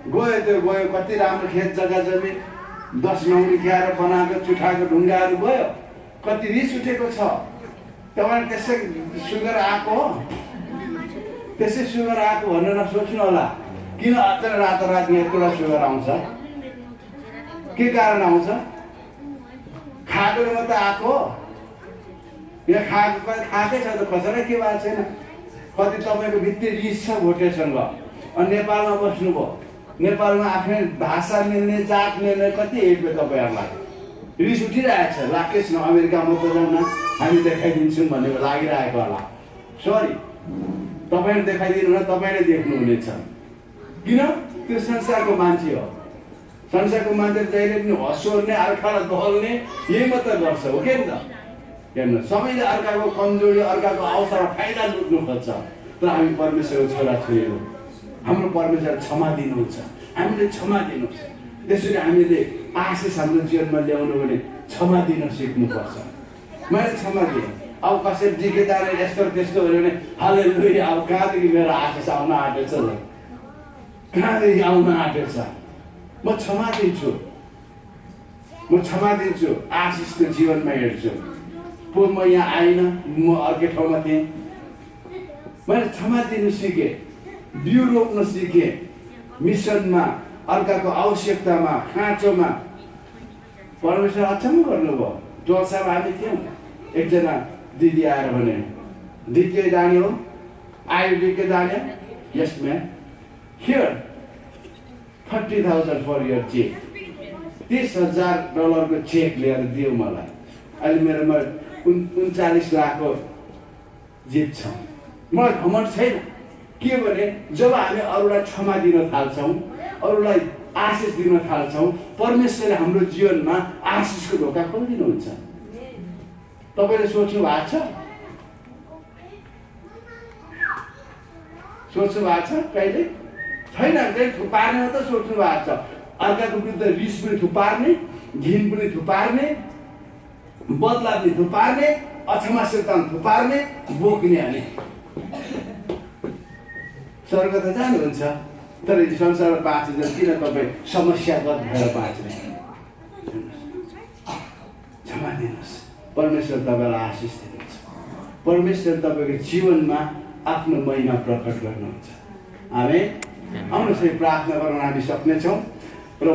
गयो त्यो गयो, कति राम्रो खेत जग्गा जमी 10 नौरी ख्याएर बनाएको चुठाएको ढुङ्गाहरू गयो, कति रिस उठेको छ। तपाईँ त्यसै सुगर आएको हो, त्यसै सुगर आएको भनेर सोच्नु होला किन अचानक रातारात यत्रोवटा सुगर आउँछ, के कारण आउँछ? खाएकोले मात्रै आएको हो? यहाँ खाएकै छ त, खसेर के भएको छैन। कति तपाईँको भित्री रिस छ भोटेसँग, अनि नेपालमा बस्नुभयो, नेपालमा आफ्नै भाषा मिल्ने जात मिल्ने कति हेर्यो तपाईँहरूलाई, रिस उठिरहेको छ। लाकेश न अमेरिकामा त जाउँ न, हामी देखाइदिन्छौँ भन्ने लागिरहेको होला। सरी, तपाईँले देखाइदिनु न, तपाईँले देख्नुहुनेछ। किन? त्यो संसारको मान्छे हो। संसारको मान्छे जहिले पनि हँसोर्ने, अर्कालाई दहल्ने, यही मात्र गर्छ, हो कि त? हेर्नु, सबैले अर्काको कमजोरी, अर्काको अवसर फाइदा लुट्नु खोज्छ। तर हामी परमेश्वरको छोराछोरीहरू, हाम्रो परमेश्वर क्षमा दिनुहुन्छ, हामीले क्षमा दिनुहोस्। त्यसरी हामीले आशिष हाम्रो जीवनमा ल्याउनु भने क्षमा दिन सिक्नुपर्छ। मैले क्षमा दिएँ, अब कसैले जिकेदारले यस्तो त्यस्तो हो भने हालेलुया, अब कहाँदेखि मेरो आशिष आउन आँटेछ, कहाँदेखि आउन आँटेछ। म क्षमा दिन्छु, म क्षमा दिन्छु, आशिषको जीवनमा हेर्छु। पो म यहाँ आइन, म अर्कै ठाउँमा थिएँ, मैले क्षमा दिनु सिकेँ, बिउ रोप्न सिकेँ, मिसनमा, अर्काको आवश्यकतामा, खाँचोमा। परमेश्वर अचम्म गर्नुभयो। जोलसामा हामी थियौँ, एकजना दिदी आएर भने, डिके दानी हो? आयो डिके दानी? Yes ma'am. Here 30,000 for year check. $30,000 को चेक लिएर दियो मलाई। अहिले मेरोमा 39 लाखको जित छ। मलाई घमण्ड छैन। के भने जब हामी अरूलाई क्षमा दिन थाल्छौँ, अरूलाई आशिष दिन थाल्छौँ, परमेश्वरले हाम्रो जीवनमा आशिषको ढोका खोलिदिनुहुन्छ। तपाईँले सोच्नु भएको छ? सोच्नु भएको छ कहिले? छैन। कहिले थुपार्ने मात्रै सोच्नु भएको छ। अर्काको विरुद्ध रिस पनि थुपार्ने, घिन पनि थुपार्ने, बदला पनि थुपार्ने, अक्षमाशीलता थुपार्ने, बोक्ने अनि स्वर्ग त जानुहुन्छ, तर संसारमा बाँच्दैन। किन तपाईँ समस्यागत भएर बाँच्ने? क्षमा दिनुहोस्, परमेश्वर तपाईँलाई आशिष दिनुहुन्छ। परमेश्वर तपाईँको जीवनमा आफ्नो महिमा प्रकट गर्नुहुन्छ। आमेन। आउनुहोस् प्रार्थना गर्न हामी सक्नेछौँ र